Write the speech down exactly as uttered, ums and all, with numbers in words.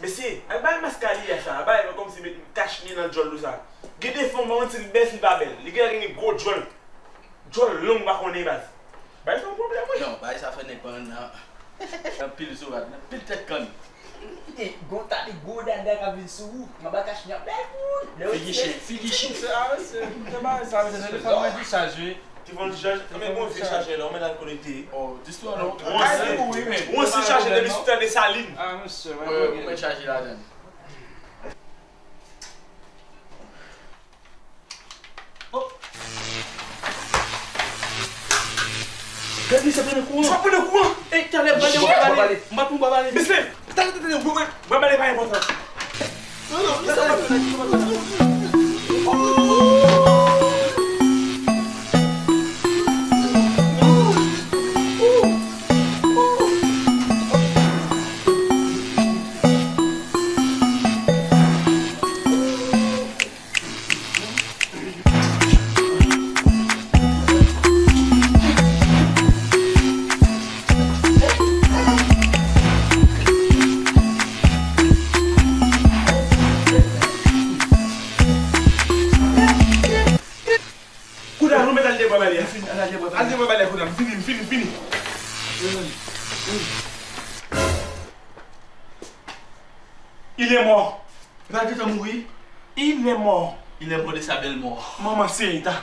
Mesye, al bay maskaliya sa, al bay kòmsi met kach li nan djòl ou sa. Gen de fanm, mwen di l bèl, si l pa bèl. Li gen, gen gwo djòl. Djòl long, m pa konnen baz. Bay sa yon pwoblèm, wi. Non, bay sa fè nèg pa nan, nan pil zorat, nan pil tèt kann. Gon tali gwo dada k ap vin sou ou. Anba kach li ap bèl moun. Figi chen, figi chen. Se, ah, se, se bagay sa, se telefòn mwen ki chaje. Telefòn ki chaje, men bon, vye chaje la, ou mèt al konekte. Oh, dis twa non. Ou ansi, ou ansi chaje depi sou tè Desalin. Ah, mesye, ou mèt chaje ladan. Gad li, sa pran nan kouran. Sa pran nan kouran. Ey, talè, m pral devan bale. M pral pran bale. Mesye, talè, talè, talè, mwen, mwen, mwen, bale pa enpòtan. Non, non, sa pa Kounye a, nou mèt al debwa bale a. Al debwa bale a kounye a. M fini, m fini, m fini. Il est mort. Li pa gentan mouri? Il est mort. Il est mort de sa belle mort. Manman Senita.